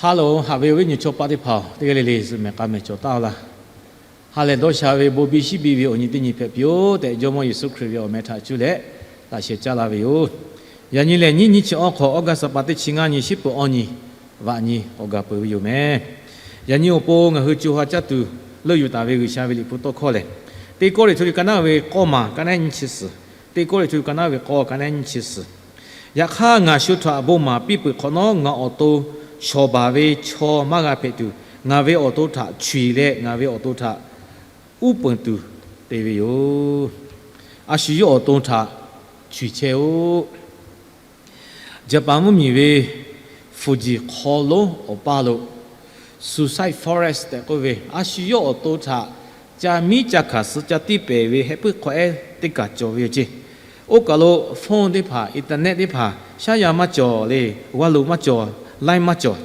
Ha loˬ, haꞈ ve awˬ viˉ nyi chaw paˆ teˇ hpaˍ-oˬ, teˇ g'aˇ le le zuhꞈ mehˍ k'a mehˍ cawˬ taˍ-oˬ laˇ. Ha lehˬ dawˇ sha ve bon biˇ shiˉ biˇ ve awˬ nyi teˇ nyi hpehꞈ piˇ-oˬ tehꞈ, Jawˇmawˇ Yeˍsuˆ Hkriꞈ ve awˬ meh htaꞈ cuˇ leh laꞈ sheh caˇ laˇ ve yoˬ. Yaꞈ nyi lehˬ, nyiˇ nyiˇ chi awˬ hk'aw, August pa teˇ chi ngaˇ nyi, shiˉ peuˬ awˇ nyi, vaꞈ nyi k'awꞈ gaˬ peuˬ ve yoˬ meh. Yaꞈ nyi awˬ pon ngaˬ hui co ha caˇ tuˬ leuˆ yuˬ taˍ ve G'uiˬsha ve liꞈ hpu tawˇ hkawˇ lehˬ, Teˇ Kawˇrenˍhtuˆ ka naˉ ve k'awˇ maˬ ka naˉ nyiˇ chi suhˍ, Teˇ Kawˇrenˍhtuˆ ka naˉ ve k'awˇ ka naˉ nyiˇ chi suhˍ. Yaꞈ hk'aˇ, ngaˬ shu htaꞈ bon maˍ piˇ peuˬ hk'awꞈ nawˉ, ngaˬ awˬ to shawˍ baˬ ve chaw maˇ g'a hpehꞈ tuˬ, ngaˬ ve awˬ to htaꞈ chuiˍ leh ngaˬ ve awˬ to htaꞈ uˉ peunˍ tuˬ te ve yoˬ. A shu yawˇ awˬ to htaꞈ chuiˍ chehˇ-oˆ. Japan mvuhˇmiˬ ve Fuji hk'aw lonˉ awˬ paˇ lo suicide forest tehꞈ k'oˆ ve, a shu yawˇ awˬ to htaꞈ ca miˉ ca hkanˍ suh ca tiˇ pehˍ ve heh puiˉ hk'aw ehˉ teˇ kaˬ cawˬ ve yoˬ ceˇ. Oˇ kaˬ lo phone teˇ hpaˍ, internet teˇ hpaˍ shaˉ yaˇ maˇ cawˬ le, g'aˇ loꞈ maˇ cawˬ, line maˇ cawˬ.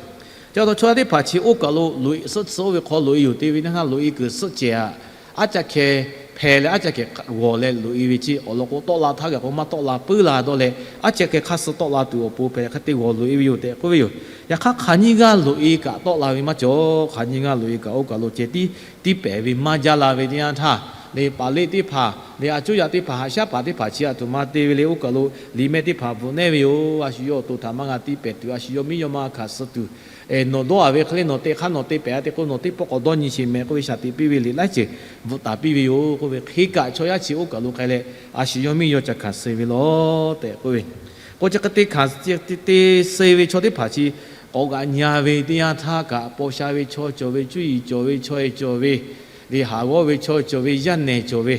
Ca taw chaw yaˇ teˇ hpaˍ chi oˇ kaˬ lo loꞈ-e suhˆ tcuh oˇ ve hk'aw loꞈ-e yoˬ te ve naˇ htaˇ, loꞈ-e kuiˬ suhˆ cehˬ-aꞈ, aˉ caˆ hkeh hpeh leh aˉ caˆ hkeh g'awˬ leh loꞈ-e ve ceˇ. Awˬ lawn k'o, tawˆ la htaˇ gaˬ k'o maˇ tawˆ la puiˉ la dawˇ leh, aˉ caˆ hkeh hk'aˇ suh tawˆ la tuˬ awˬ pon hpehꞈ hk'e te g'awˬ loꞈ-e ve yoˬ tehꞈ k'oˆ ve yoˬ. Yaꞈ hk'aˇ, hk'aˬ nyiˇ g'aˇ loꞈ-e kaꞈ tawˆ la ve maˇ cawˬ. Hk'aˬ nyiˇ g'aˇ loꞈ-e kaꞈ oˇ kaˬ lo ceh tiˉ tiˇ pehˍ ve maˇ jaˇ la ve teˇ yanˇ htaˇ, le paˍ leˆ teˇ hpaˍ le, a cuˉ yaꞈ teˇ hpaˍ, haꞈ shaˉ paˍ teˇ hpaˍ chi aˬ htoꞈ ma te ve le, oˇ kaˬ lo liꞈ mehˆ teˇ hpaˍ bvuhꞈ neˉ ve yoˬ. A shu yawˇ awˬ to htaꞈ maˇ g'a tiˇ pehˍ tuˬ, a shu yawˇ miˇ yawˇ maˇ hkanˍ suh tuˬ, nawˬ dawˇ-a ve hk'e le, nawˬ te hk'aˇ nawˬ te pehˍ-a te k'o, nawˬ teˇ pawˆ k'awꞈ dawˇ nyi sheˍ mehˍ k'oˆ ve shaˍ tiꞈ piˇ ve liꞈ laiˉ ceuˬ bvuhꞈ taˍ piˇ ve yoˬ k'oˆ ve hk'e kaꞈ, chaw yaˇ chi oˇ kaˬ lo k'ai leh, a shu yawˇ miˇ yawˇ ca hkanˍ suh ve lawˬ tehꞈ k'oˆ ve, k'o chi hk'e te hkanˍ te suh ve chaw teˇ hpaˍ chi k'awꞈ g'aꞈ nya ve teˇ yanˇ htaˇ kaꞈ, paw sha ve chaw cawˬ ve, cuˇ yiˍ cawˬ ve, chaw-e cawˬ ve, le haˍ g'awˇ ve chaw cawˬ ve, yaˇ nehˬ cawˬ ve,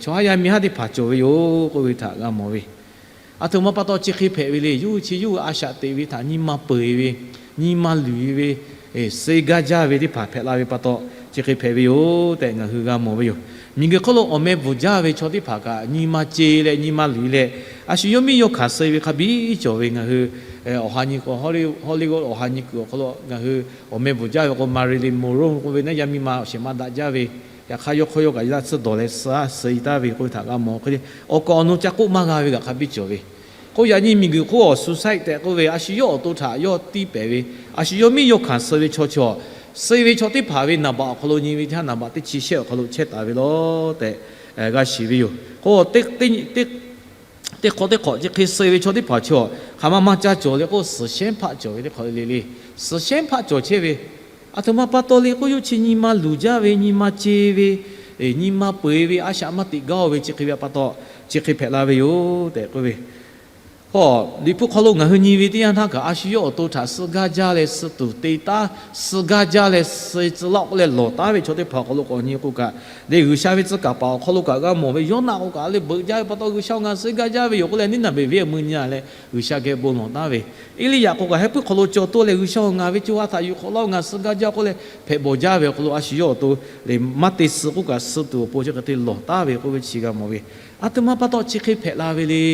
chaw haˉ yaˇ miˇ haˉ teˇ hpaˍ cawˬ ve yoˬ k'oˆ ve htaꞈ g'a mawˬ ve. Aˬ htoꞈ ma pa taw chi hk'e hpehꞈ ve le. Yawˇ hui chi yawˇ hui a shaꞈ teꞈ ve htaꞈ nyi ma peu-eˬ ve, nyi ma luˬ-e ve, suh gaˇ jaˇ ve teˇ hpaˍ hpehꞈ la ve pa taw, chi hk'e hpehꞈ ve yoˬ tehꞈ ngaˬ hui g'a mawˬ ve yoˬ. Miˬguiˬ hk'oˆ lo awˬ meh bvuhˬ jaˇ ve chaw teˇ hpaˍ kaꞈ nyi ma ce leh nyi ma luˬ-e leh, a shu yawˇ miˇ yawˇ hkanˍ suh ve hk'a biˇ cawˬ ve. Ngaˬ hui awˬ ha nyi, Hollywood awˬ ha nyi kuiˬ awˬ hk'aw lo ngaˬ hui awˬ meh bvuhˬ jaˇ ve k'o, Marilyn Monroe k'oˆ ve naˉ, yaˇ miˇ ma awˬ shehˍ ma daꞈ jaˇ ve, yaꞈ hk'aˇ yawˇ hk'aw yawˇ kaꞈ yaˇ tsuhˇ dawˬ leh suh-a suh-e taˍ ve k'oˆ ve htaꞈ g'a mawˬ hk'e le. Awˬ kaˍ awˬ nu ca k'oˆ maˇ g'a ve kaꞈ hk'a biˇ cawˬ ve. K'o yaꞈ nyi miˬguiˬ hk'oˆ awˬ suicide tehꞈ k'oˆ ve, a shu yawˇ awˬ to htaꞈ yawˇ tiˇ pehˍ ve, a shu yawˇ miˇ yawˇ hkanˍ suh ve chaw chi, suh ve chaw teˇ hpaˍ ve naˍ baꞈ awˬ hk'aw lo nyi ve teˇ htaˇ, naˍ baꞈ teˇ chi shehˆ awˬ hk'aw lo chehˇ taˍ ve lawˬ tehꞈ g'a shiˍ ve yoˬ. K'o teˇ hk'awꞈ teˇ hk'awꞈ chi hk'e suh ve chaw teˇ hpaˍ chi, hk'aˬ ma maˇ caˇ cawˬ le k'o, suhˍ shehˉ hpaˆ cawˬ ve teˇ hk'awꞈ le le. Suhˍ shehˉ hpaˆ cawˬ chehˇ ve, aˬ htoꞈ ma pa taw le k'o, yawˇ chi nyi ma luˬ jaˇ ve, nyi ma ce ve, nyi ma peu-eˬ ve, a shaꞈ maˇ teꞈ gaˇ-oˬ ve chi hk'e ve pa taw, chi hk'e hpehꞈ la ve yoˬ tehꞈ k'oˆ ve. K'o, Liꞈ hpu hk'aw lo ngaˬ hui nyi ve teˇ yanˇ htaˇ kaꞈ, a shu yawˇ awˬ to htaꞈ suh gaˇ jaˇ leh, suh tuˬ te taˉ, suh gaˇ jaˇ leh, suh tcuh laˇ k'oˆ leh lawˬ taˉ ve chaw teˇ hpaˍ awˬ hk'aw lo k'awꞈ nyi k'o kaꞈ, le G'uiˬsha ve tcuh kaˍ paˍ awˬ hk'aw lo kaꞈ g'a mawˬ ve, Yoˇnaˆ k'o kaꞈ le beuꞈ jaˇ ve pa taw, G'uiˬsha-oˬ, ngaˬ suh gaˇ jaˇ ve yoˬ k'oˆ leh, Niˉnaˍbeˍ venˇ mui nyi-a leh G'uiˬsha geh bon lawˬ taˉ ve. Eˇliˇyaꞈ k'o kaꞈ heh puiˉ hk'aw lo cawˬ toˇ leh, G'uiˬsha-oˬ, ngaˬ ve co ha htaꞈ yuˬ hk'awꞈ laˇ-oˬ, ngaˬ suh gaˇ jaˇ k'oˆ leh hpehꞈ bawˬ jaˇ ve awˬ hk'aw lo, a shu yawˇ awˬ to le maˇ te suh k'oˆ kaꞈ, suh tuˬ awˬ pon chi hk'e te lawˬ taˉ ve k'oˆ ve chi g'a mawˬ ve. Aˬ htoꞈ ma pa taw chi hk'e hpehꞈ la ve le.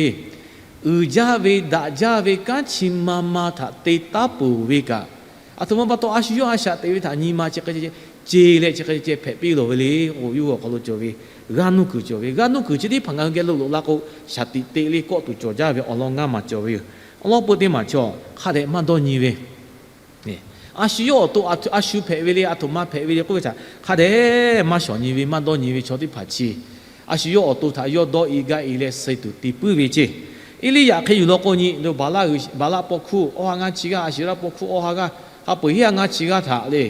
Uiˍ jaˇ ve, daꞈ jaˇ ve kanˉ chi ma ma htaꞈ te taˉ peuˬ ve kaꞈ, aˬ htoꞈ ma pa taw a shu yawˇ a shaꞈ teꞈ ve htaꞈ nyi ma chi hk'e ce ce leh chi hk'e ce ce hpehꞈ piˇ lawˬ ve le k'o, yawˇ hui awˬ hk'aw lo cawˬ ve g'aˇ nuˇ kuiˬ cawˬ ve. G'aˇ nuˇ kuiˬ chi teˇ hpaˍ ngaˬ hui geh lo loꞈ la k'o, shaˍ tiꞈ te le kawˆ tuˬ cawˬ jaˇ ve awˬ lawn ngaˇ maˬ cawˬ ve yoˬ. Awˬ lawn peu teˇ maˬ chaw hk'a dehꞈ maˇ dawˇ nyi ve, a shu yawˇ awˬ to a shu hpehꞈ ve le, aˬ htoꞈ ma hpehꞈ ve le k'oˆ ve htaꞈ hk'a dehꞈ maˇ shawˍ nyi ve, maˇ dawˇ nyi ve chaw teˇ hpaˍ chi, a shu yawˇ awˬ to htaꞈ yawˇ dawˇ-e gaˇ-e leh suh tuˬ te puiˉ ve ceˇ. Eˇliˇyaꞈ hk'e yuˬ law k'o nyi, Baˍlaˆ paw hkuˇ awˬ ha ngaˇ chi g'aˇ, Aˍsheˍraˆ paw hkuˇ awˬ ha g'aˇ, ha peuˬ hiˉ ha ngaˇ chi g'aˇ htaꞈ le,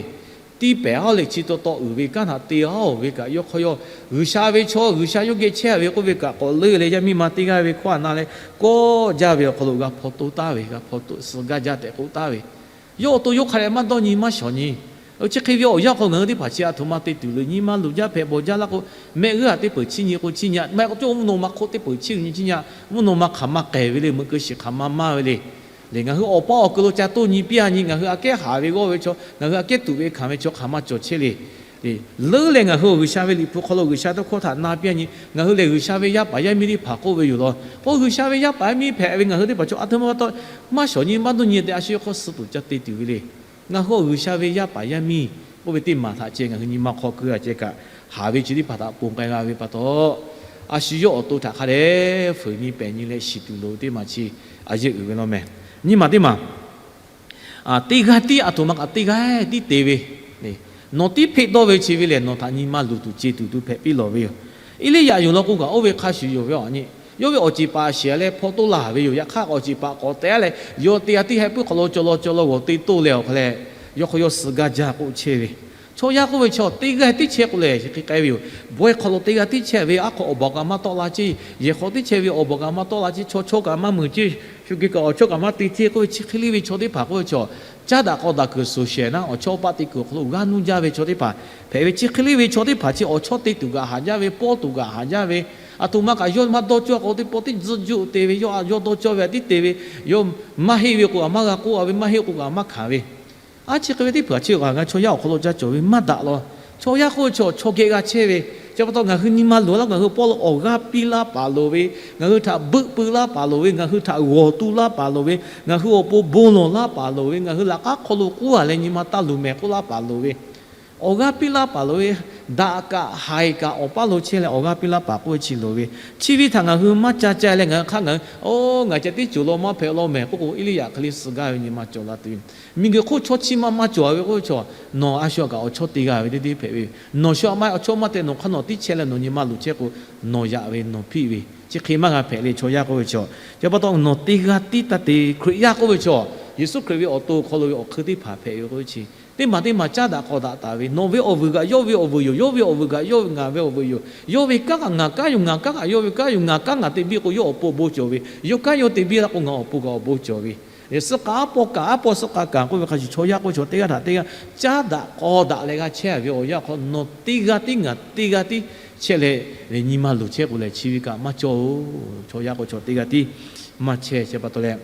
tiˇ pehˍ haˉ leh chi taw taw uiˍ ve kanˉ htaꞈ te haˉ-oˬ ve kaꞈ, yawˇ hk'aw yawˇ G'uiˬsha ve chaw, G'uiˬsha yawˇ geh chehˇ ve k'oˆ ve kaꞈ k'awꞈ leuˆ leh, yaˇ miˇ ma teˇ g'aˇ ve hkawˇ htaꞈ na leh kawˆ jaˇ ve awˬ hk'aw lo g'a hpaw toˇ taˉ ve, g'a hpaw toˇ suh gaˇ jaˇ tehꞈ k'oˆ taˉ ve. Yawˇ awˬ to yawˇ hk'a dehꞈ maˇ dawˇ nyi maˇ shawˍ nyi. Chi hk'e ve awˬ yanˇ hk'aw ngaˬ hui teˇ hpaˍ chi aˬ htoꞈ ma te tuˬ le, nyi ma luˬ jaˇ hpehꞈ bawˬ jaˇ laˇ k'o, mehˆ g'uˇ aꞈ teˇ peuˬ chiˇ nyi k'o chiˇ nyi, maˇ heˆ k'o cawˇ mvuhˇ naw ma hk'oˆ teˇ peuˬ chiˇ nyi chiˇ nyi, mvuhˇ naw ma hk'aˬ ma k'ehˬ ve le, meuꞈ keu shiˍ hk'aˬ ma maˇ ve le. Le ngaˬ hui awˬ paˇ awˬ keu lo ca toˇ nyi piˇ-a nyi, ngaˬ hui aꞈ kehˉ haˍ ve g'awˇ ve chaw, ngaˬ hui aꞈ kehˉ tuꞈ ve hkanˍ ve chaw hk'aˬ ma cawˬ chehˇ le. Leuˉ leh ngaˬ hui G'uiˬsha ve liꞈ hpu hk'aw lo G'uiˬsha tawˇ hkawˇ htaꞈ na piˇ-a nyi, ngaˬ hui lehˬ G'uiˬsha ve yaˇ paˍ yaˇ miˇ teˇ hpaˍ k'oˆ ve yoˬ law. K'o G'uiˬsha ve yaˇ paˍ yaˇ miˇ hpehꞈ ve ngaˬ hui teˇ hpaˍ chaw aˬ htoꞈ ma pa taw maˇ shawˍ nyi maˇ dawˇ nyi tehꞈ a shu hk'aw suh tuˬ ca te tuˬ ve le. Ngaˬ hui G'uiˬsha ve yaˇ paˍ yaˇ miˇ k'oˆ ve teˇ maˬ htaꞈ ceh ngaˬ hui nyi ma hk'aw keu-a ceh kaꞈ, haˍ ve chi teˇ hpaˍ htaꞈ ponˬ k'ai g'a ve pa taw, a shu yawˇ awˬ to htaꞈ hk'a dehꞈ fuiˍ nyi pehˬ nyi leh shiˍ tuˬ loˍ ve teˇ maˬ chi a yeˇ uiˍ ve law meh. Nyiˇ maˬ teˇ maˬ teˇ g'aˇ tiˉ, aˬ htoꞈ ma kaꞈ teˇ g'aˇ tiˉ te ve, nawˬ tiˉ hpeˆ dawˇ ve chi ve lehˬ, nawˬ htaꞈ nyi ma luˬ tuˬ ce tuˬ tuˬ hpehꞈ piˇ lawˬ ve yoˬ. Eˇliˇyaꞈ yonˍ law k'o kaꞈ oˇ ve hk'a shuˍ yoˬ ve awˬ nyi. Yawˇ ve awˬ ceˬ paˍ shehˍ leh hpaw toˆ laˬ ve yoˬ. Yaꞈ hk'aˇ awˬ ceˬ paˍ k'awꞈ te leh, yawˇ teˇ g'aˇ tiˉ heh puiˉ hk'aw lo cawˬ law cawˬ law g'awˬ te toˆ leh awˬ hk'a leh, yawˇ hk'aw yawˇ suh gaˇ jaˇ k'oˆ chehˇ ve. Chaw yaˇ k'oˆ ve chaw teˇ g'aˇ tiˉ chehˇ k'o lehˬ, chi hk'e k'ai ve yoˬ. Bawehˇ hk'aw lo teˇ g'aˇ tiˉ chehˇ ve, aˉ hk'aw awˬ bawˬ kaꞈ maˇ tawˆ la ceˇ, yehˬ hk'aw tiˉ chehˇ ve awˬ bawˬ kaꞈ maˇ tawˆ la ceˇ, chaw chaw kaꞈ maˇ muiˬ ceˇ, shu geh kaꞈ awˬ chawˇ kaꞈ maˇ te ceˇ k'oˆ ve chi hk'e le ve chaw teˇ hpaˍ k'oˆ ve chaw, caˉ daꞈ k'aw daꞈ kuiˬ suhˍ shehˍ naˉ awˬ chawˇ paˆ te kuiˬ awˬ hk'aw lo g'aˇ nuˇ jaˇ ve chaw teˇ hpaˍ hpehꞈ ve. Chi hk'e le ve chaw teˇ hpaˍ chi awˬ chawˇ te tuˬ kaꞈ haˍ jaˇ ve, pawˇ tuˬ kaꞈ haˍ jaˇ ve, aˬ htoꞈ ma kaꞈ yawˇ maˇ dawˇ cawˇ k'o teˇ pawˆ tiˉ tzuhˇ juˆ te ve, yawˇ yawˇ dawˇ cawˇ ve aꞈ tiˉ te ve, yawˇ maˇ heˆ ve k'o kaꞈ maˇ g'a k'oˆ a ve, maˇ heˆ k'o kaꞈ maˇ hkanˍ ve. Aˉ, chi hk'e ve teˇ hpaˍ chi kaꞈ ngaˬ chaw yaˇ awˬ hk'aw lo ca cawˬ ve maˇ daꞈ law. Chaw yaˇ k'oˆ ve chaw, chaw geh g'a chehˇ ve. Chi pa taw ngaˬ hui nyi ma luˬ laˇ, ngaˬ hui pawˇ lo awˬ g'aˇ piˇ laˇ paˍ loˍ ve, ngaˬ hui htaꞈ beuˆ pui laˇ paˍ loˍ ve, ngaˬ hui htaꞈ g'awˬ tu laˇ paˍ loˍ ve, ngaˬ hui awˬ pon bon lawˬ laˇ paˍ loˍ ve, ngaˬ hui laꞈ k'aˉ hk'aw lo k'oˆ a leh nyi ma taˇ luˬ mehˍ k'oˆ laˇ paˍ loˍ ve, awˬ g'aˇ piˇ laˇ paˍ loˍ ve, daꞈ kaꞈ haiˬ kaꞈ awˬ paˇ lo chehˇ leh awˬ g'aˇ piˇ laˇ paˍ k'oˆ ve chi loˍ ve, chi ve htaꞈ ngaˬ hui maˇ ca ca leh ngaˬ hui hk'aˇ ngaˬ hui, o, ngaˬ ca tiˉ cawˬ law maˇ hpehꞈ law mehˍ k'oˆ k'o, Eˇliˇyaꞈ hk'e le suh gaˇ ve nyi ma cawˬ la tuˬ ve. Miˬguiˬ hk'oˆ chaw chi ma maˇ cawˬ ve k'oˆ ve chaw, nawˬ a shu kaꞈ awˬ chawˇ te g'a ve teˇ teˇ hpehꞈ ve, nawˬ shu a maˇ awˬ chawˇ maˇ te, nawˬ hk'aˇ nawˬ tiˉ chehˇ leh nawˬ nyi ma luˬ chehˇ k'o, nawˬ yaꞈ ve nawˬ hpiˆ ve, chi hk'e maˇ g'a hpehꞈ le chaw yaˇ k'oˆ ve chaw. Chi pa taw nawˬ teˇ g'aˇ tiˉ taˇ te. Hkriꞈ yaˇ k'oˆ ve chaw, Yeˍsuˆ Hkriꞈ ve awˬ to awˬ hk'aw lo ve awˬ hk'eun teˇ hpaˍ hpehꞈ ve k'oˆ ve chi, teˇ maˬ teˇ maˬ caˉ daꞈ k'aw daꞈ taˍ ve, nawˬ ve awˬ vuiˬ kaꞈ yawˇ ve awˬ vuiˬ yoˬ, yawˇ ve awˬ vuiˬ kaꞈ yawˇ ve ngaˬ ve awˬ vuiˬ yoˬ, yawˇ ve kanˉ kaꞈ ngaˬ kanˉ yoˬ, ngaˬ kanˉ kaꞈ yawˇ ve kanˉ yoˬ, ngaˬ kanˉ ngaˬ te biˇ k'o yawˇ awˬ pon awˬ bon cawˬ ve, yawˇ kanˉ yawˇ te biˇ la k'o ngaˬ awˬ pon kaꞈ awˬ bon cawˬ ve. Suh k'aˉ pawˆ kaꞈ, aˉ pawˆ suh k'aˉ kaꞈ k'oˆ ve hk'a shuˍ, chaw yaˇ k'oˆ ve chaw teˇ g'aˇ htaꞈ teˇ g'aˇ caˉ daꞈ k'aw daꞈ leh g'a chehˇ ve awˬ yanˇ hk'aw nawˬ teˇ g'aˇ tiˉ ngaˬ teˇ g'aˇ tiˉ chehˇ leh, nyi ma luˬ chehˇ k'o lehˬ chi ve kaꞈ maˇ cawˇ-oˬ. Chaw yaˇ k'oˆ ve chaw teˇ g'aˇ tiˉ maˇ chehˇ. Chi pa taw leh,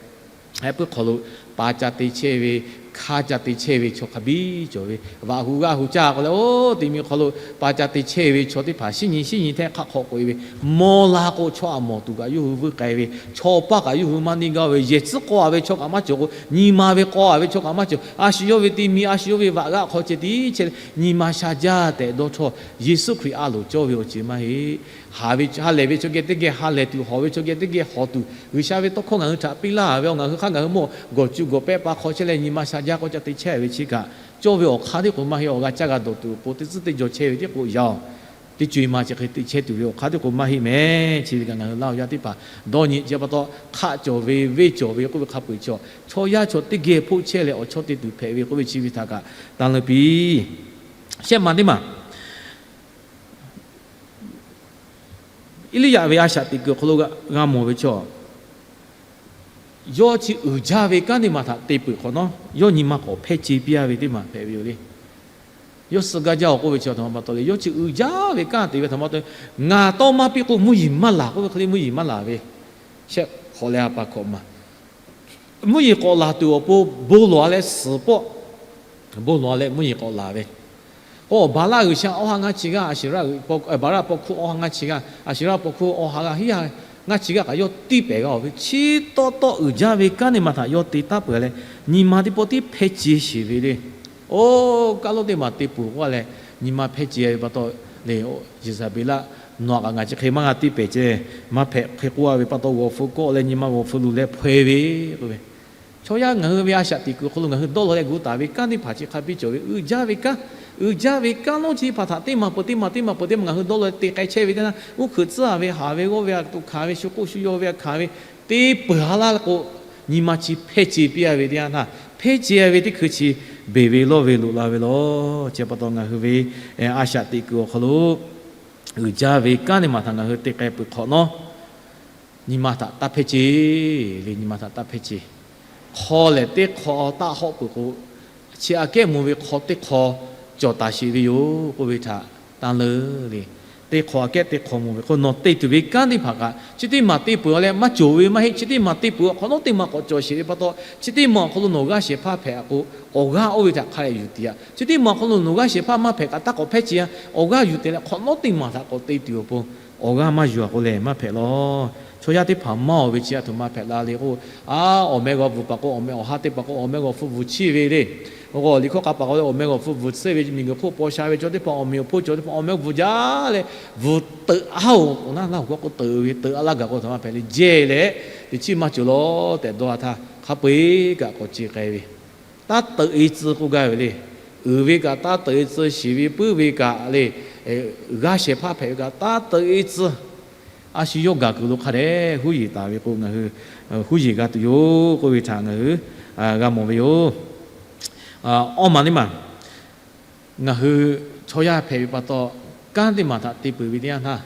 heh puiˉ hk'aw lo pa ca te chehˇ ve, hk'aˇ ca te chehˇ ve chaw hk'a biˇ cawˬ ve, vaꞈ hu g'aˇ hu caˇ k'o leh, oˇ, teˇ miˬ hk'aw lo pa ca te chehˇ ve chaw teˇ hpaˍ shinˉ nyi shinˉ nyi hteˇ hk'aˆ hk'aw k'oꞈ-e ve, mawˇ la k'o chaw aꞈ mawˬ tuˬ kaꞈ yawˇ hui vuiˇ k'ai ve, chaw paˇ kaꞈ yawˇ hui maˇ neˇ gaˇ ve, yehˬ tcuhˉ k'aw a ve chaw kaꞈ maˇ cawˬ k'o, nyi ma ve k'aw a ve chaw kaꞈ maˇ cawˬ. A shu yawˇ ve teˇ miˬ, a shu yawˇ ve vaꞈ g'aˇ hk'aw ceh tiˉ chehˇ leh nyi ma sha jaˇ tehꞈ dawˇ htawˇ, Yeˍsuˆ Hkriꞈ a loˍ cawˇ ve awˬ ceuˬ maˇ heˆ. Haˍ ve ha lehˬ ve chaw geh teˇ geh ha lehˬ tuˬ, hawˬ ve chaw geh teˇ geh hawˬ tuˬ, G'uiˬsha ve tawˇ hkawˇ ngaˬ hui htaꞈ piˇ laˇ ve, ngaˬ hui hk'aˇ ngaˬ hui mawˇ gawˬ cu gawˬ pehˆ pa hk'aw chehˇ leh nyi ma sha jaˇ k'aw ca te chehˇ ve chi kaꞈ, cawˇ ve awˬ hk'aˇ teˇ k'o maˇ heˆ. Awˬ g'a caˇ g'a dawˬ tuˬ awˬ pon teˇ tcuhˉ teˇ jaw chehˇ ve teˇ k'o yaˇ-oˬ, teˇ co-e ma chi hk'e te chehˇ tuˬ ve awˬ hk'aˇ teˇ k'o maˇ heˆ mehˍ. Chi ve kaꞈ ngaˬ hui Laˇ huˍ yaˇ teˇ hpaˍ dawˇ nyi. Chi pa taw hk'aˆ cawˬ ve, venˇ cawˬ ve k'oˆ ve hk'a peu-eˬ chaw, chaw yaˇ chaw teˇ geh hpoˆ chehˇ leh awˬ chawˇ te tuˬ hpehꞈ ve k'oˆ ve chi ve htaꞈ kaꞈ taˇ leuˉ piˇ. Shehˆ ma teˇ maˬ Eˇliˇyaꞈ ve a shaꞈ teꞈ kuiˬ awˬ hk'aw lo g'a mawˬ ve chaw, yawˇ chi uiˍ jaˇ ve kanˉ teˇ maˬ htaꞈ te peuˬ hk'awꞈ nawˉ, yawˇ nyi ma k'awꞈ hpehˇ ce piˇ a ve teˇ maˬ hpehꞈ ve yoˬ le. Yawˇ suh gaˇ jaˇ-oˬ k'oˆ ve chi a htoꞈ ma pa taw le, yawˇ chi uiˍ jaˇ ve kanˉ te ve htaꞈ ma taw, ngaˬ tawˇ maˇ piˇ k'o mvuhˇ yeˬ maˇ laˬ k'oˆ ve hk'e le mvuhˇ yeˬ maˇ laˬ ve, shehˆ hk'awꞈ leh a pa hkawꞈ maˬ mvuhˇ yeˬ k'awꞈ laˬ tuˬ awˬ pon bon lawˬ a leh suhˍ pawˆ, bon lawˬ a leh mvuhˇ yeˬ k'awꞈ laˬ ve. K'o, Baˍlaˆ g'uiˬsha awˬ ha ngaˇ chi g'aˇ, Baˍlaˆ paw hkuˇ awˬ ha ngaˇ chi g'aˇ, Aˍsheˍraˆ paw hkuˇ awˬ ha g'aˇ hiˉ ha ngaˇ chi g'aˇ kaꞈ yawˇ tiˇ pehˍ g'a-oˬ ve, chi tawˇ tawˆ uiˍ jaˇ ve kanˉ teˇ maˬ htaꞈ yawˇ te taˉ peuˬ leh, nyi ma teˇ pawˆ tiˉ hpehˇ ce sheˍ ve le. Oˇ, kaˉ lonˉ teˇ maˬ te peuˬ k'oˆ a leh, nyi ma hpehˇ ce ve pa taw le, Yeˍzaˍbeˍlaˆ, nawˬ aꞈ kaꞈ ngaˬ chi hk'e maˇ g'a tiˇ pehˍ ceh, maˇ hpehꞈ hk'e k'oˆ a ve pa taw g'awˬ fu kawˆ leh nyi ma g'awˬ fu luˬ leh hpaw-e ve k'oˆ ve, chaw yaˇ ngaˬ hui ve a shaꞈ teꞈ kuiˬ awˬ hk'aw lo ngaˬ hui dawˇ law leh gu taˍ ve kanˉ teˇ hpaˍ chi hk'a biˇ cawˬ ve, uiˍ jaˇ ve kanˉ, uiˍ jaˇ ve kanˉ lonˉ chi teˇ hpaˍ htaꞈ teˇ maˬ peuˬ teˇ maˬ teˇ maˬ peuˬ teˇ maˬ ngaˬ hui dawˇ law leh te k'ai chehˇ ve teˇ yanˇ, uˉ hkuiꞈ tcuhˉ a ve, haˍ ve g'awˇ ve a tuꞈ hkanˍ ve, shu k'oˆ shu yaw ve a hkanˍ ve, te peuˬ ha laˇ k'o, nyi ma chi hpehˇ ce piˇ a ve teˇ yanˇ htaˇ, hpehˇ ce a ve teˇ hkui chi beˬ ve lawˇ ve loꞈ la ve lawˬ. Chi pa taw ngaˬ hui ve a shaꞈ teꞈ kuiˬ awˬ hk'aw lo uiˍ jaˇ ve kanˉ teˇ maˬ htaꞈ ngaˬ hui te k'ai peuˬ hk'awꞈ nawˉ, nyi ma htaꞈ taˇ hpehˇ ce le, nyi ma htaꞈ taˇ hpehˇ ce. Hk'aw lehˬ teˇ hk'aw taˆ hawˆ peuˬ k'o, chi aꞈ kehˉ mvuh ve hk'aw teˇ hk'aw cawˬ taˍ sheˍ ve yoˬ k'oˆ ve htaꞈ taˇ leuˉ le. Teˇ hk'aw aꞈ kehˉ teˇ hk'aw mvuh ve k'o, nawˬ te tuˬ ve kanˉ teˇ hpaˍ kaꞈ chi teˇ maˬ te peuˬ a leh maˇ cawˬ ve maˇ heˆ. Chi teˇ maˬ te peuˬ awˬ hk'awꞈ nawˉ teˇ maˬ k'awꞈ cawˬ sheˍ ve pa taw, chi teˇ maˬ awˬ hk'aw lo nawˬ g'aˇ shehˍ hpaˇ hpehꞈ k'o, awˬ g'aˇ oˇ ve htaꞈ hk'a dehꞈ yuˬ te-a. Chi teˇ maˬ awˬ hk'aw lo nawˬ g'aˇ shehˍ hpaˇ maˇ hpehꞈ kaꞈ taˇ k'awꞈ hpehˇ ce-a. Awˬ g'aˇ yuˬ te leh hk'awꞈ nawˉ teˇ maˬ htaꞈ k'awꞈ te tuˬ awˬ pon, awˬ g'aˇ maˇ yuˬ a k'o lehˬ maˇ hpehꞈ lawˬ. Chaw yaˇ teˇ hpaˍ maˇ-oˬ ve chi a htoꞈ ma hpehꞈ la le k'o, a, awˬ meh g'aw bvuhˬ paˍ k'o awˬ meh awˬ ha teˇ hpaˍ k'o awˬ meh g'aw hpfuhˇ bvuhˬ chiˇ ve le. K'o, liꞈ hkawˇ k'a paˍ k'o leh awˬ meh g'aw hpfuhˇ bvuhˬ tsuhˇ ve miˬguiˬ hk'oˆ paw sha ve chaw teˇ hpaˍ awˬ meh awˬ hponˇ cawˬ teˇ hpaˍ awˬ meh bvuhˬ jaˇ leh, bvuhˬ teuꞈ a-oˬ k'o naˉ, laˇ hoꞈ k'oˆ k'o teuꞈ ve, teuꞈ a laˇ gaˬ k'o htaꞈ ma hpehꞈ le, jehˇ leh teꞈ chiˇ maˇ cawˬ lawˬ tehꞈ dawˇ a htaˇ, hk'a peu-eˬ kaꞈ k'awꞈ ce k'ai ve. taˇ teuꞈ-e tcuh k'oˆ gaˇ ve le. Uiˍ ve kaꞈ taˇ teuꞈ-e tcuh, shiˍ ve puiˉ ve kaꞈ le, g'a shehˍ hpaˇ hpehꞈ ve kaꞈ taˇ teuꞈ-e tcuh. A shu yawˇ gaˬ kuiˬ lo hk'a dehꞈ huˉ yeˬ taˍ ve k'o, ngaˬ hui huˉ yeˬ g'a tuˬ yoˬ k'oˆ ve htaꞈ ngaˬ hui g'a mawˬ ve yoˬ. Awˇ maˬ teˇ maˬ, ngaˬ hui chaw yaˇ hpehꞈ ve pa taw, kanˉ teˇ maˬ htaꞈ te peuˬ ve teˇ yanˇ htaˇ,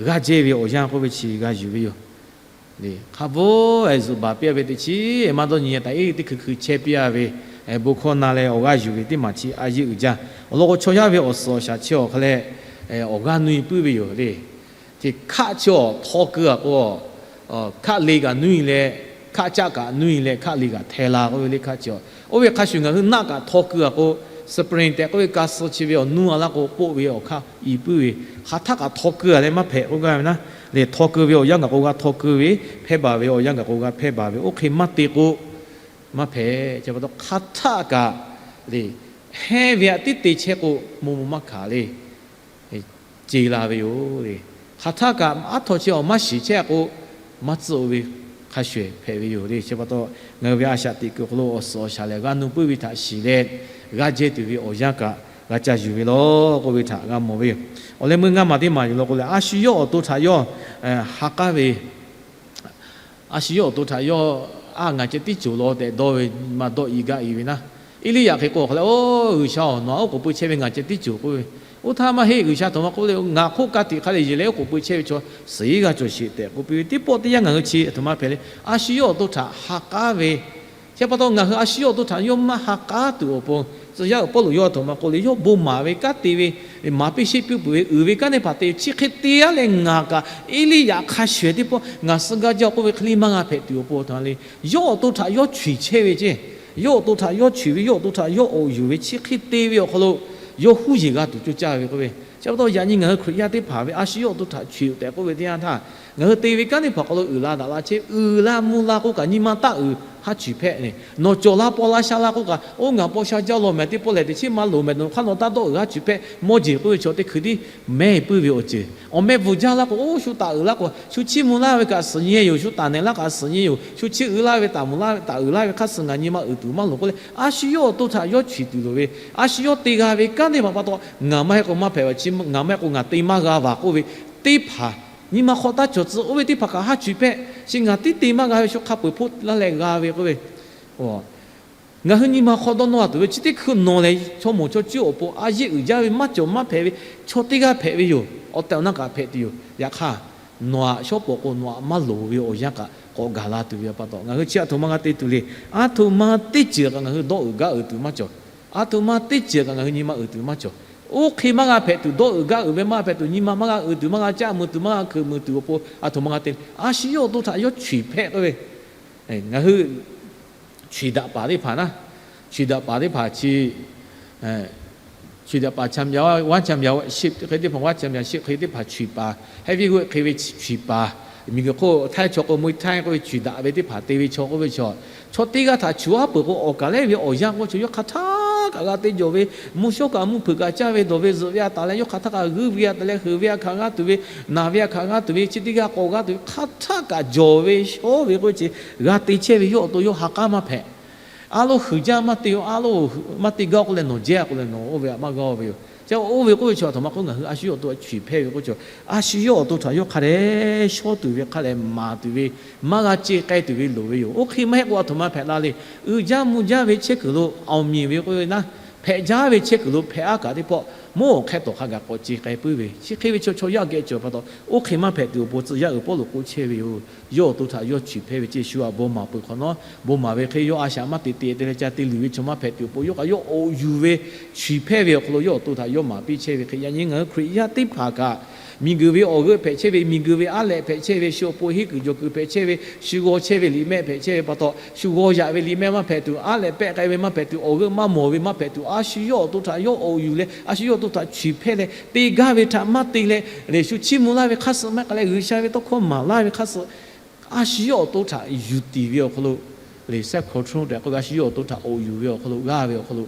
g'aˇ jehˇ ve awˬ yanˇ k'oˆ ve chi g'a yuˬ ve yoˬ. Hk'a bvuhˆ-e zuhꞈ baˬ piˇ-a ve teˇ chiˉ maˇ dawˇ nyi-a taˍ-e, teˇ hkui hkui chehˇ piˇ-a ve bon hkawˇ na leh awˬ g'aˇ yuˬ ve teˇ maˬ chi a yeˇ uiˍ jaˇ. Awˬ lawn k'o, chaw yaˇ ve awˬ suhˍ awˬ shaˍ chi awˬ hk'a leh awˬ g'aˇ nuˇ-e puiˉ ve yoˬ le. Hk'e hkaˆ chi awˬ htaw keu-a k'o, hkaˆ le kaꞈ nuˇ-e leh, hkaˆ caˆ kaꞈ nuˇ-e leh, hkaˆ le kaꞈ hteh la k'oˆ ve le hkaˆ chi awˬ. Oˇ ve hk'a shuˍ ngaˬ hui naˆ kaꞈ htaw keu-a k'o, spring tehꞈ k'oˆ ve ka suh chi ve awˬ nuˇ-a laˇ k'o, k'oˆ ve awˬ hkaˆ i puiˉ ve, hk'aˬ htaˆ kaꞈ htaw keu-a leh maˇ hpehꞈ k'oˆ gaˇ ve naˉ. Le htaw keu ve awˬ yanˇ gaˬ k'o g'a htaw keu ve, hpehˇ baˬ ve awˬ yanˇ gaˬ k'o g'a hpehˇ baˬ ve, oˇ hk'e maˇ te k'o maˇ hpehꞈ. Chi pa taw hk'aˬ htaˆ kaꞈ le, hehnˇ ve aꞈ tiˉ te chehˇ k'o, mvuhˇ mvuh maˇ hkanˍ le. Ce la ve yoˬ le. Hk'aˬ htaˆ kaꞈ aˉ htaw chi awˬ maˇ shiˍ chehˇ k'o, maˇ tcuhˆ-o ve hk'a shuˍ hpehꞈ ve yoˬ le. Chi pa taw, ngaˬ hui ve a shaꞈ teꞈ kuiˬ awˬ hk'aw lo awˬ suhˍ awˬ shaˍ lehˬ g'aˇ nuˇ puiˉ ve htaꞈ shiˍ leh, g'aˇ jehˇ tuˬ ve awˬ yanˇ kaꞈ g'a ca yuˬ ve law k'oˆ ve htaꞈ g'a mawˬ ve yoˬ. Awˬ leh meuˇ ngaˇ maˬ teˇ maˬ yuˬ law k'o lehˬ, a shu yawˇ awˬ to htaꞈ yawˇ ha k'aˉ ve, a shu yawˇ awˬ to htaꞈ yawˇ, a, ngaˬ ceh tiˉ cawˬ law tehꞈ dawˇ ve, nyi ma dawˆ i gaˇ i ve naˉ. Eˇliˇyaꞈ hk'e k'o hk'aˬ leh, Oˇ, G'uiˬsha-oˬ, nawˬ-a oˉ k'oˍ pui chehˇ ve ngaˬ ceh tiˉ cawˬ k'oˆ ve. Oˇ htaˇ maˇ heˆ, G'uiˬsha htoꞈ ma k'oˆ le, ngaˬ hk'oˆ ka tiꞈ hk'a leh yeˬ leh oˉ k'oˍ pui chehˇ ve chaw suhˍ g'a cawˬ sheˍ tehꞈ k'oˆ piˇ ve. Teˇ pawˆ teˇ yanˇ ngaˬ hui chi aˬ htoꞈ ma hpehꞈ le, a shu yawˇ awˬ to htaꞈ ha k'aˉ ve. Chi pa taw ngaˬ hui a shu yawˇ awˬ to htaꞈ yawˇ maˇ ha k'aˉ tuˬ awˬ pon, tcuh yaˇ uiˍ Pawˇluꞈ yawˇ aˬ htoꞈ ma k'oˆ le, yawˇ bon maˍ ve kanˉ te ve, maˍ piˇ sheˆ piˇ peuˬ ve uiˍ ve kanˉ teˇ hpaˍ te ve chi hk'e te-a leh ngaˬ kaꞈ Eˇliˇyaꞈ hk'a shuˍ-eˬ teˇ pawˆ ngaˬ suh gaˇ jaˇ k'oˆ ve hk'e le maˇ g'a hpehꞈ tuˬ awˬ pon aˬ htoꞈ ma le, yawˇ awˬ to htaꞈ yawˇ chaweh chehˇ ve ceˇ. Yawˇ awˬ to htaꞈ yawˇ chaweh ve, yawˇ awˬ to htaꞈ yawˇ awˬ yuˬ ve chi hk'e te ve awˬ hk'aw lo, yawˇ huˉ yeˬ g'a tuˬ coˇ caˇ ve k'oˆ ve. Chi pa taw yaꞈ nyi ngaˬ hui Hkriꞈ yaˇ teˇ hpaˍ ve a shu yawˇ awˬ to htaꞈ chaweh-o tehꞈ k'oˆ ve teˇ yanˇ htaˇ, ngaˬ hui te ve kanˉ teˇ hpaˍ hk'aw lo uiˍ la daꞈ la chehˇ, uiˍ la mvuh la k'oˆ kaꞈ nyi ma taˇ uiˍ haˉ chuˬ hpehꞈ le. Nawˬ cawˬ la paw la sha la k'oˆ kaꞈ, Oˇ, ngaˬ paw sha jaˇ law mehˍ, teˇ pawˆ lehˬ teꞈ chiˉ maˇ loˍ mehˍ, nawˬ hk'aˇ nawˬ taˇ dawˆ uiˍ haˉ chuˬ hpehꞈ mawˇ jeˬ k'oˆ ve chaw teˇ hkui tiˉ mehˉ puiˉ ve awˬ ceuˬ. Awˬ meh bvuhˬ jaˇ laˇ k'o, oˇ, shu taˍ uiˍ laˇ k'o, shu chiˇ mvuh laˇ ve kaꞈ suhˍ nyi yoˬ, shu taˍ nehˬ laˇ kaꞈ suhˍ nyi yoˬ, shu chiˇ uiˍ laˇ ve taˍ mvuh laˇ ve taˍ uiˍ laˇ ve hk'a suhˍ ngaˬ nyi ma uiˍ tuˬ maˇ loˍ k'oˆ leh, a shu yawˇ awˬ to htaꞈ yawˇ chaweh tuˬ loˍ ve, a shu yawˇ te g'a ve kanˉ teˇ hpaˍ pa taw, ngaˬ maˇ heˆ k'o maˇ hpehꞈ ve, ngaˬ maˇ heˆ k'o ngaˬ te maˇ g'a vaˬ k'oˆ ve teˇ hpaˍ, nyi ma hk'aw taˇ cawˬ tcuh, oˇ ve teˇ hpaˍ kaꞈ haˉ chuˬ hpehꞈ, chi ngaˬ tiˉ te maˇ g'a ve shu hk'a peu-eˬ hpoˆ laˇ leh g'a ve k'oˆ ve. Ngaˬ hui nyi ma hk'aw dawˇ nawˇ-a tuˬ ve chi teˇ hkui nawˬ lehˬ, chaw moˍ chaw cuˉ awˬ pon a yeˇ uiˍ jaˇ ve maˇ cawˬ maˇ hpehꞈ ve chaw teˇ g'aˇ hpehꞈ ve yoˬ. Awˬ tehˬ awˬ na kaꞈ hpehꞈ tuˬ yoˬ. Yaꞈ hk'aˇ, nawˬ-aꞈ shawˉ pawˍ k'o nawˬ-aꞈ maˇ loˍ ve awˬ yanˇ kaꞈ k'awꞈ gaˬ la tuˬ ve pa taw, ngaˬ hui chi aˬ htoꞈ ma g'a te tuˬ le. Aˬ htoꞈ ma teˇ ceuˬ kaꞈ ngaˬ hui dawˇ uiˍ gaˇ uiˍ tuˬ maˇ cawˬ. Aˬ htoꞈ ma teˇ ceuˬ kaꞈ ngaˬ hui nyi ma uiˍ tuˬ maˇ cawˬ. Oˇ hk'e maˇ g'a hpehꞈ tuˬ, dawˇ uiˍ gaˇ uiˍ ve maˇ hpehꞈ tuˬ, nyi ma maˇ g'a uiˍ tuˬ, maˇ g'a caˆ mui tuˬ, maˇ g'a hkeuꞈ mui tuˬ awˬ pon aˬ htoꞈ ma g'a te le. A shu yawˇ awˬ to htaꞈ yawˇ chaweh hpehꞈ k'oˆ ve. Ngaˬ hui chaweh daꞈ paˍ teˇ hpaˍ naˉ, chaweh daꞈ paˍ teˇ hpaˍ chi, chaweh daꞈ paˍ วัดแชมยาว sheˆ hk'e teˇ hpaˍ, วัดแชมยาว sheˆ hk'e teˇ hpaˍ chaweh paˍ, heavyweight hk'e ve chaweh paˍ, miˬguiˬ hk'oˆ htaiˇ chaw k'o มวยไทย k'oˆ ve chaweh daꞈ ve teˇ hpaˍ te ve chaw k'oˆ ve chaw, chaw teˇ g'aˇ htaꞈ chuˬ aˉ peuˬ k'o awˬ kaˍ lehˉ ve awˬ yanˇ k'oˆ ve chaw yawˇ hk'aˬ htaˇ kaꞈ g'a te jawˬ ve, mvuhˇ shawˉ kaꞈ mvuhˇ hpeuꞈ kaꞈ caˇ ve, dawˬ ve zuhꞈ ve a taˍ leh yawˇ hk'aˬ htaˇ kaꞈ g'uiˇ ve a taˍ leh, heuˬ ve a hkanˍ g'a tuˬ ve, naˬ ve a hkanˍ g'a tuˬ ve, chi teˇ g'aˇ k'awꞈ g'a tuˬ ve hk'aˬ htaˇ kaꞈ jawˬ ve shawˉ ve k'oˆ ve chi g'a te chehˇ ve yawˇ awˬ to yawˇ ha k'aˉ maˇ hpehꞈ. A loˇ huiˍ jaˇ maˇ te-o, a loˇ maˇ te gaˇ k'oˆ leh nawˬ jehˇ k'oˆ leh nawˬ oˇ ve htaꞈ maˇ g'a-o ve yoˬ. Chi oˇ ve k'oˆ ve chi aˬ htoꞈ ma k'oˆ, ngaˬ hui a shu yawˇ awˬ to htaꞈ chaweh hpehꞈ ve k'oˆ ve chi, a shu yawˇ awˬ to htaꞈ yawˇ hk'a dehꞈ shawˉ tuˬ ve, hk'a dehꞈ maˍ tuˬ ve, maˇ g'a ce k'ai tuˬ ve loˍ ve yoˬ. Oˇ hk'e maˇ heˆ k'o aˬ htoꞈ ma hpehꞈ la le. Uiˍ jaˇ mvuh jaˇ ve chehˇ kuiˬ lo awˬ miˬ ve k'oˆ ve naˉ, hpehꞈ jaˇ ve chehˇ kuiˬ lo hpehꞈ aˉ kaꞈ teˇ pawˆ, mvuhˇ awˬ hk'ehˇ tawˍ hk'a gaˬ k'awꞈ ce k'ai puiˉ ve, chi hk'e ve chaw chaw yaˇ geh cawˬ pa taw, oˇ hk'e maˇ hpehꞈ tuˬ awˬ pon tcuh yaˇ uiˍ Pawˇluꞈ k'oˆ chehˇ ve yoˬ. Yawˇ awˬ to htaꞈ yawˇ chaweh hpehꞈ ve ceˇ shu aꞈ bon maˍ peuˬ hk'awꞈ nawˉ, bon maˍ ve hk'e yawˇ a shaꞈ maˇ te te te leh ca te luˬ ve chaw maˇ hpehꞈ tuˬ awˬ pon yawˇ kaꞈ yawˇ awˬ yuˬ ve chaweh hpehꞈ ve awˬ hk'aw lo yawˇ awˬ to htaꞈ yawˇ maˍ piˇ chehˇ ve hk'e, yaꞈ nyi ngaˬ hui Hkriꞈ yaˇ teˇ hpaˍ kaꞈ miˬguiˬ ve awˬ g'euˆ hpehꞈ chehˇ ve, miˬguiˬ ve aˉ lehꞈ hpehꞈ chehˇ ve, shu awˬ pon henˇ kuiˬ jawˬ kuiˬ hpehꞈ chehˇ ve, shu g'aw chehˇ ve liꞈ mehˆ hpehꞈ chehˇ ve pa taw, shu g'aw yaꞈ ve liꞈ mehˆ maˇ hpehꞈ tuˬ, aˉ lehꞈ pehˆ k'ai ve maˇ hpehꞈ tuˬ, awˬ g'euˆ maˇ mawˬ ve maˇ hpehꞈ tuˬ, a shu yawˇ awˬ to htaꞈ yawˇ awˬ yuˬ leh a shu yawˇ awˬ to htaꞈ chaweh hpehꞈ leh te gaˇ ve htaꞈ maˇ te leh, lehˬ shu chiˇ mvuh laˇ ve hk'aˇ suh maˇ k'ai leh G'uiˬsha ve tawˇ hkawˇ maˍ laˇ ve hk'aˇ suh, a shu yawˇ awˬ to htaꞈ yuˬ tiˍ ve awˬ hk'aw lo, lehˬ self control tehꞈ k'oˆ ve a shu yawˇ awˬ to htaꞈ awˬ yuˬ ve awˬ hk'aw lo g'aˇ ve awˬ hk'aw lo,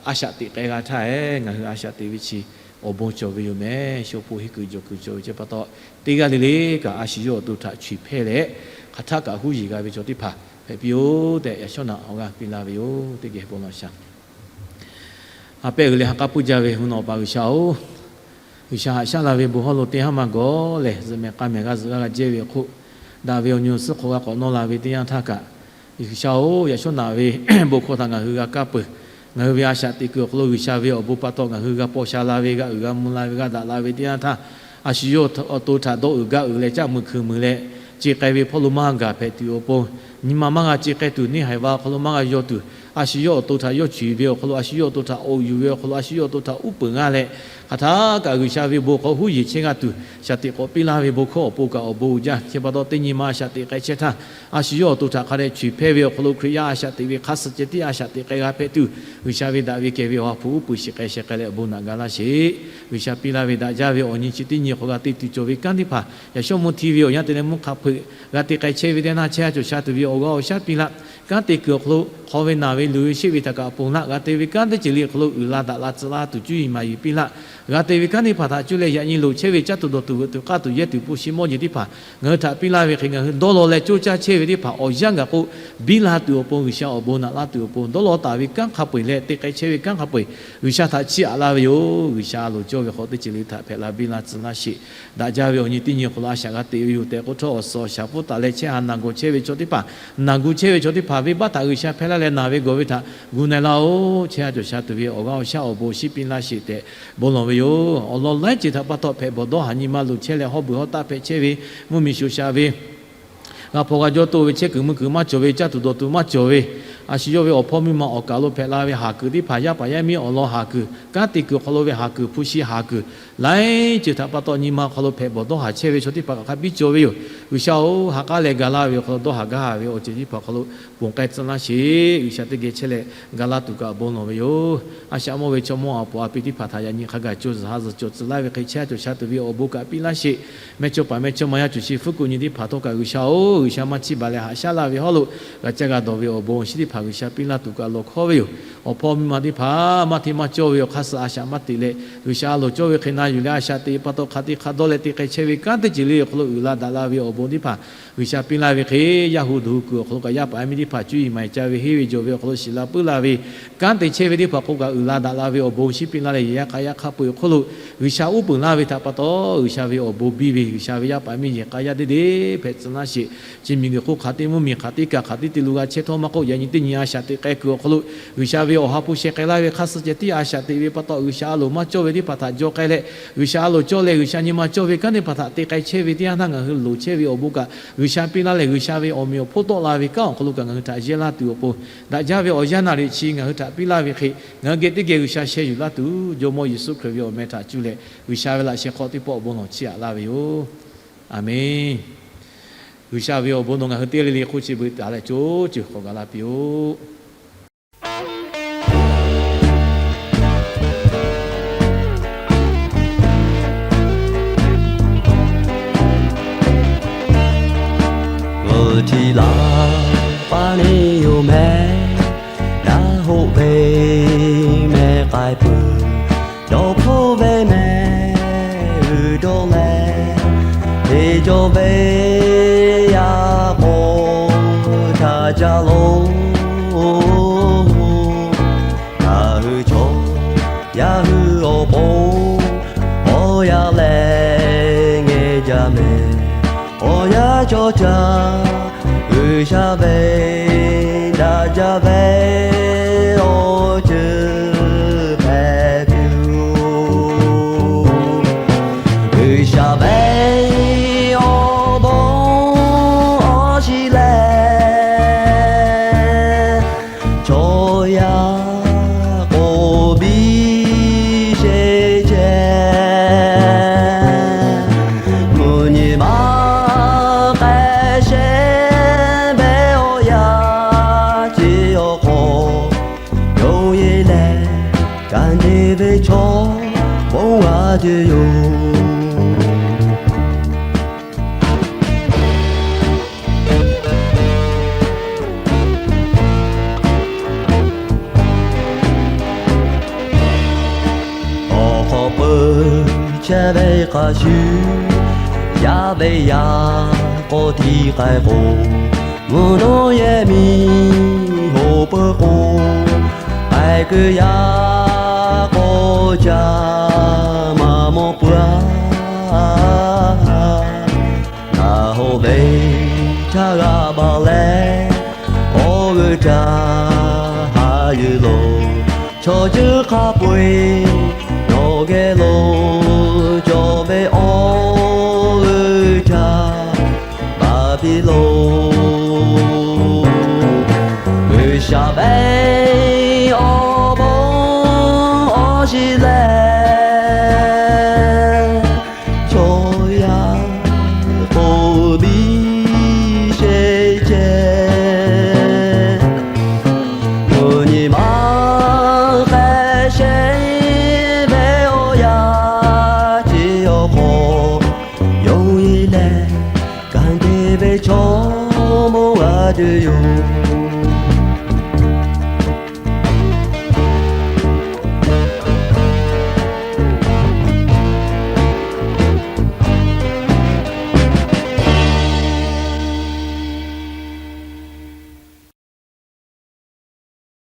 a shaꞈ teꞈ k'ai g'a htaˇ, ngaˬ hui a shaꞈ teꞈ ve chi awˬ bon cawˬ ve yoˬ mehˍ. Shu awˬ pon henˇ kuiˬ jawˬ kuiˬ cawˬ ve chi pa taw, teˇ g'aˇ le le kaꞈ a shu yawˇ awˬ to htaꞈ chaweh hpehꞈ leh, hk'aˬ htaˇ kaꞈ huˉ yeˬ g'a ve chaw teˇ hpaˍ hpehꞈ piˇ-oˆ tehꞈ, yaꞈ shawˉ naꞈ awˬ g'aˇ piˇ laˇ ve yoˬ. Teˇ geh bon lawˬ shaˍ. Ha pehˇ g'uiˬ leh ha k'aˉ puiˉ jaˇ ve mvuhˇ naw pa G'uiˬsha-oˬ, G'uiˬsha haꞈ shaˉ la ve bon hawˉ lo teˇ haˉ maˇ gawˬ lehˬ, zuhꞈ mehˍ k'a mehˍ g'a zuhꞈ g'a g'a jehˇ ve awˬ hk'oˆ, daꞈ ve awˬ nyi awˬ suhˉ hk'aw g'a k'awꞈ nawˇ la ve teˇ yanˇ htaˇ kaꞈ, G'uiˬsha-oˬ, yaꞈ shawˉ naꞈ ve bon hkawˇ htaꞈ ngaˬ hui g'a kaˇ peuˬ. Ngaˬ hui ve a shaꞈ teꞈ kuiˬ awˬ hk'aw lo G'uiˬsha ve awˬ bon pa taw ngaˬ hui g'a paw sha la ve, g'a uiˍ g'a mvuh la ve, g'a daꞈ la ve teˇ yanˇ htaˇ, a shu yawˇ awˬ to htaꞈ dawˇ uiˍ gaˇ uiˍ leh caˆ muiˬ hkui muiˬ leh, ce k'ai ve hpawˇ lo maˇ gaˬ hpehꞈ tuˬ awˬ pon, nyi ma maˇ g'a ce k'ai tuˬ, neˇ haiˬ va awˬ hk'aw lo maˇ g'a yaw tuˬ, a shu yawˇ awˬ to htaꞈ yawˇ cuˬ ve awˬ hk'aw lo, a shu yawˇ awˬ to htaꞈ awˬ yuˬ ve awˬ hk'aw lo, a shu yawˇ awˬ to htaꞈ uˉ peunˍ g'a leh, hk'aˬ htaˇ kaꞈ G'uiˬsha ve bon hk'aw huˉ yeˬ chehˇ g'a tuˬ, shaˍ tiꞈ k'awꞈ piˇ laˇ ve bon hkawˇ awˬ pon kaꞈ awˬ bon uiˍ jaˇ. Chi pa taw teˇ nyi ma a shaꞈ teꞈ k'ai chehˇ htaˇ, a shu yawˇ awˬ to htaꞈ hk'a dehꞈ cuˬ hpehˇ ve awˬ hk'aw lo Hkriꞈ yaˇ a shaꞈ teꞈ ve hk'a suh ceh tiˉ a shaꞈ teꞈ k'ai g'a hpehꞈ tuˬ, G'uiˬsha ve daꞈ ve kehˬ ve awˬ ha hpu uˉ peunˍ shiˍ k'ai sheh k'ai leh awˬ bon naꞈ ga laˇ sheˍ. G'uiˬsha piˇ laˇ ve daꞈ jaˇ ve awˬ nyi chi teˇ nyi hk'aw g'a te tuˬ cawˬ ve kanˉ teˇ hpaˍ, yaꞈ shawˉ mvuh hti ve awˬ yanˇ te leh mvuhˇ hk'a hpeuꞈ g'a te k'ai chehˇ ve teˇ yanˇ htaˇ, chehˇ sha cawˬ sha tuˬ ve awˬ g'aˇ awˬ shaˉ piˇ laˇ. Kanˉ te kuiˬ awˬ hk'aw lo hk'aw ve naˬ ve luˬ ve sheˆ ve htaꞈ kaꞈ ponˬ laˇ. G'a te ve kanˉ teˇ ceuˬ le awˬ hk'aw lo uiˍ la daꞈ la tcuh laˇ tuˬ cuˇ yiˍ maˍ yiˍ piˇ laˇ. G'a te ve kanˉ teˇ hpaˍ htaꞈ cuˇ leh yaꞈ nyi loˍ chehˇ ve caˇ tuˬ dawˬ tuˬ veuꞈ tuˬ k'aˇ tuˬ yehˇ tuˬ hpu shi mawˇ jeˬ teˇ hpaˍ ngaˬ hui htaꞈ piˇ laˇ ve hk'e, ngaˬ hui dawˇ law leh coˇ caˇ chehˇ ve teˇ hpaˍ awˬ yanˇ gaˬ k'o, biˇ la tuˬ awˬ pon G'uiˬsha awˬ bon naꞈ laˇ tuˬ awˬ pon, dawˇ law taˍ ve kanˉ hk'a peu-eˬ leh te k'ai chehˇ ve kanˉ hk'a peu-eˬ G'uiˬsha htaꞈ chiˇ aꞈ laˇ ve yoˬ. G'uiˬsha loˍ cawˇ ve hk'aw teˇ ceuˬ le htaꞈ hpehꞈ la biˇ la tcuh laˇ sheˍ. Daꞈ jaˇ ve awˬ nyi teˇ nyi awˬ hk'aw lo a shaꞈ g'a teꞈ ve yoˬ tehꞈ k'oˆ htawˇ, awˬ suhˍ awˬ shaˍ hpfuhˇ taˍ leh chehˇ ha naˬ gawˬ chehˇ ve chaw teˇ hpaˍ, naˬ gu chehˇ ve chaw teˇ hpaˍ venˇbaˆ htaꞈ G'uiˬsha hpehˇ laˇ leh naˬ ve gawˬ ve htaꞈ gu na-e laˇ-oˬ. Chehˇ ha cawˬ sha tuˬ ve awˬ g'aˇ awˬ shaˉ awˬ bon shinˉ piˇ laˇ sheˍ tehꞈ bon lawˬ ve yoˬ. Awˬ lawn laiˉ ceuˬ htaꞈ pa taw hpehꞈ bawˬ dawˇ haˍ nyi ma loˍ chehˇ leh hawˉ beuˬ hawˉ taˆ hpehꞈ chehˇ ve, mvuhˇ miˬ sho sha ve, g'a hpaw g'a jawˇ toˆ ve, chehˇ kuiˬ mui kuiˬ maˇ cawˬ ve, caˇ tuˬ dawˬ tuˬ maˇ cawˬ ve, a shu yawˇ ve awˬ hpawˇ miˇ ma awˬ kaˬ lo hpehꞈ la ve haˍ kuiˬ teˇ hpaˍ, yaˇ paˍ yaˇ miˇ awˬ lawn haˍ kuiˬ, kanˉ te kuiˬ awˬ hk'aw lo ve haˍ kuiˬ, hpu shi haˍ kuiˬ, laiˉ ceuˬ htaꞈ pa taw nyi ma awˬ hk'aw lo hpehꞈ bawˬ dawˇ haˍ chehˇ ve chaw teˇ hpaˍ kaꞈ hk'a biˇ cawˬ ve yoˬ. G'uiˬsha-oˬ, ha k'aˉ leh ga laˇ ve awˬ hk'aw lo dawˇ haˍ gaˇ haˍ ve awˬ ceuˬ teˇ hpaˍ awˬ hk'aw lo ponˬ k'ai tcuh laˇ sheˍ. G'uiˬsha teˇ geh chehˇ leh ga laˇ tuˬ kaꞈ bon lawˬ ve yoˬ. A shaꞈ mawˇ ve chaw mawˇ a poˍ a pi teˇ hpaˍ htaꞈ yaꞈ nyi hk'a gaˬ co zuhˬ ha zuhˬ cawˬ tcuh laˇ ve hk'e, chehˇ ha cawˬ sha tuˬ ve awˬ bon kaꞈ piˇ laˇ sheˍ. Mehˇ chawˇ paˍ mehˇ chawˇ ma yaˇ cawˬ shi hpfuhˇ kuˆ nyi teˇ hpaˍ htawˇ kaꞈ G'uiˬsha-oˬ, G'uiˬsha maˇ chiˇ baˬ leh haꞈ shaˉ laˇ ve hawˉ lo g'a caˇ g'a dawˬ ve awˬ bon awˬ shinˉ teˇ hpaˍ G'uiˬsha piˇ laˇ tuˬ kaꞈ lawˬ hkawˉ ve yoˬ. Awˬ hpawˇ miˇ ma teˇ hpaˍ maˇ hteˇ maˇ cawˇ ve awˬ hk'aˇ suh a shaꞈ maˇ teꞈ leh, G'uiˬsha loˍ cawˇ ve hk'e na yuˬ leh a shaꞈ teꞈ pa taw hk'a te hk'a dawˇ leh te k'ai chehˇ ve kanˉ teˇ ceuˬ le awˬ hk'aw lo uiˍ la daꞈ la ve awˬ bon teˇ hpaˍ G'uiˬsha piˇ laˇ ve hk'e, yaˇ hu duˬ hu kuiˬ awˬ hk'aw lo kaꞈ yaˇ paˍ yaˇ miˇ teˇ hpaˍ cuˇ yiˍ maˍ yiˍ ca ve, henˇ ve jawˬ ve awˬ hk'aw lo shiˍ la puiˉ la ve kanˉ te chehˇ ve teˇ hpaˍ hk'oˆ kaꞈ uiˍ la daꞈ la ve awˬ bon shinˉ piˇ laˇ leh, yehˬ yaˇ hk'a yaˇ hk'a peu-eˬ awˬ hk'oˆ lo G'uiˬsha uˉ peunˍ laˇ ve htaꞈ pa taw, G'uiˬsha ve awˬ bon biˇ ve G'uiˬsha ve yaˇ paˍ miˇ yehˬ k'a yaˇ deˇ deˇ hpehꞈ tcuh laˇ sheˍ. Chi miˬguiˬ hk'oˆ hk'aˬ teˇ mvuhˇ miˬ hk'aˬ teˇ kaˬ hk'aˬ teˇ te lo g'a chehˇ htawˇ maˇ k'oˆ, yaꞈ nyi teˇ nyi a shaꞈ teꞈ k'ai kuiˬ awˬ hk'aw lo G'uiˬsha ve awˬ ha hpu sheh k'ai laˇ ve hk'aˇ suh ceh tiˉ a shaꞈ teꞈ ve pa taw, G'uiˬsha a loˍ maˇ cawˇ ve teˇ hpaˍ htaꞈ jaw k'ai leh, G'uiˬsha a loˍ cawˇ leh G'uiˬsha nyi ma cawˇ ve kanˉ teˇ hpaˍ htaꞈ te k'ai chehˇ ve teˇ yanˇ htaˇ ngaˬ hui loˍ chehˇ ve awˬ bon kaꞈ G'uiˬsha piˇ laˇ leh, G'uiˬsha ve awˬ meꞈ awˬ hponˇ tawˆ la ve kanˉ awˬ hk'aw lo kaꞈ ngaˬ hui htaꞈ yehˇ laˇ tuˬ awˬ pon, daꞈ jaˇ ve awˬ yanˇ naˍ riˍ chi ngaˬ hui htaꞈ piˇ laˇ ve hk'e, ngaˬ hui geh teˇ geh G'uiˬsha sheh yuˬ laˇ tuˬ, Jawˇmawˇ Yeˍsuˆ Hkriꞈ ve awˬ meh htaꞈ cuˇ leh G'uiˬsha ve laꞈ sheh hk'aw teˇ pawˆ awˬ bon lawˬ chiˇ aꞈ laˇ ve yoˬ. Aˬmenˍ. G'uiˬsha ve awˬ bon nawˬ ngaˬ hui teˇ g'aˇ le le hk'oˆ chi beuꞈ taˍ leh co ceuˬ k'awꞈ gaˬ la piˇ-oˆ. G'uiˬ htiꞈ laˬ paˇ neˇ yoˬ mehˍ, daˇ hoˆ ve mehˍ k'ai peuˬ, dawˇ hpfuhˇ ve mehˍ uiˍ dawˇ leh, teˇ cawˇ ve yaˇ k'o htaꞈ ca lo. Ngaˬ hui chaw yaˇ hui awˬ pon awˬ yanˇ leh ngeh jaˇ mehˍ. Awˬ yanˇ cawˇ caˇ G'uiˬsha ve daꞈ jaˇ ve awˬ ceuˬ hpehꞈ tuˬ, G'uiˬsha ve awˬ bon awˬ shiˍ lehˬ, chaw yaˇ k'oˆ biˇ sheˍ ceh, mvuhˇ nyi ma k'ai sheˍ ve awˬ yanˇ chi awˬ hk'aw, yonˍ yeˬ leh kanˉ te ve chaw bon g'a te yoˬ. Awˬ hk'aw peuˬ chehˇ ve hk'a shuˍ, yaˇ ve yaˇ k'awꞈ htiꞈ k'ai k'o, mvuhˇ naw yehˬ miˬ Kuˬ yaˇ k'aw caˇ maˇ mawˬ peuˬ-a. Ngaˬ hawˉ ve htaˇ g'a baˬ leh, awˬ g'euˆ htaˇ haꞈ yuˬ loˬ. Chaw ceuˬ hk'a peu-eˬ nawˬ geh lo cawˬ ve awˬ g'euˆ htaˇ baˬ piˇ loˬ. G'uiˬsha ve awˬ bon awˬ shiˍ lehˬ, chaw yaˇ k'oˆ piˇ sheˍ ceh. Mvuhˇ nyi ma hk'e sheˍ ve awˬ yanˇ chi awˬ hk'aw, yonˍ-e leh kanˉ te ve chaw mawˇ g'a tuˬ yoˬ.